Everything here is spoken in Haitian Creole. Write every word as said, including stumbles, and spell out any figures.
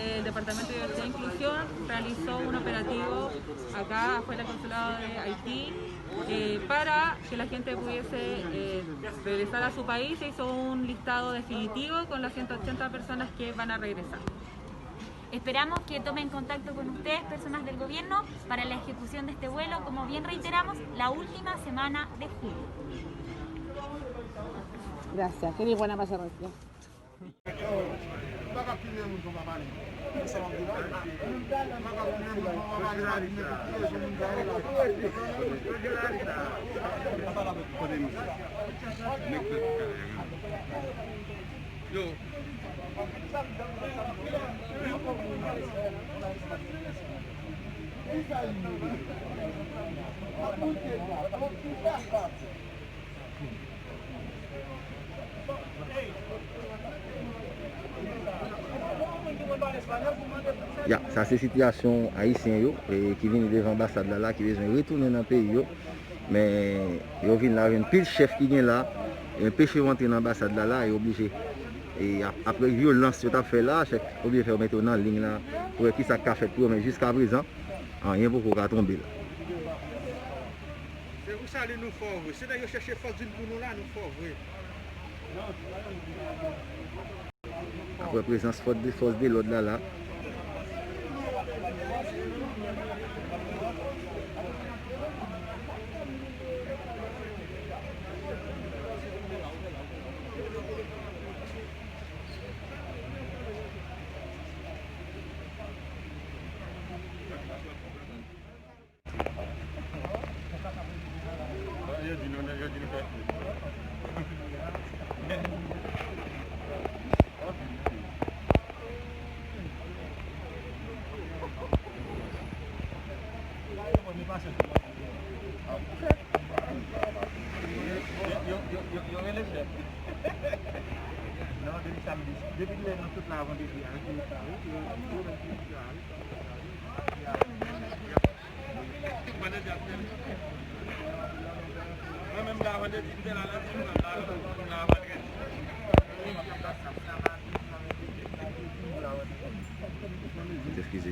El Departamento de Diversidad e Inclusión realizó un operativo acá afuera del consulado de Haití, eh, para que la gente pudiese, eh, regresar a su país. Se hizo un listado definitivo con las ciento ochenta personas que van a regresar. Esperamos que tomen contacto con ustedes, personas del gobierno, para la ejecución de este vuelo, como bien reiteramos, la última semana de julio. Gracias. Qué buena pasa. Ya, sa se sitiyasyon ayisyen yo, e, ki vini devan anbasad la, la, ki bezwen retounen nan peyi yo. Men yo vin la, jwenn pil chèf ki gen la, yo anpeche yo antre nan anbasad la, la, yo oblije. E ap-, apre vyolans yo t ap fè la, chèf oblije fè yo mete yo nan liy la, pou wè kisa k ka fèt pou yo, men jiskaprezan, anyen poko ka tonbe la. Se pou sa li nou fò vre. Se nèg yo chèche fòs vin pou nou la, nou fò vre. Apre prezans fòs de, fòs de lòd la, la. Yo di nou, yo di nou fè. Yo, yo, yo, yo, yo rele chèf. Non, depi samdi, depi lè nan tout la vandredi a, yo, yo, yo, yo, yo, Eskize.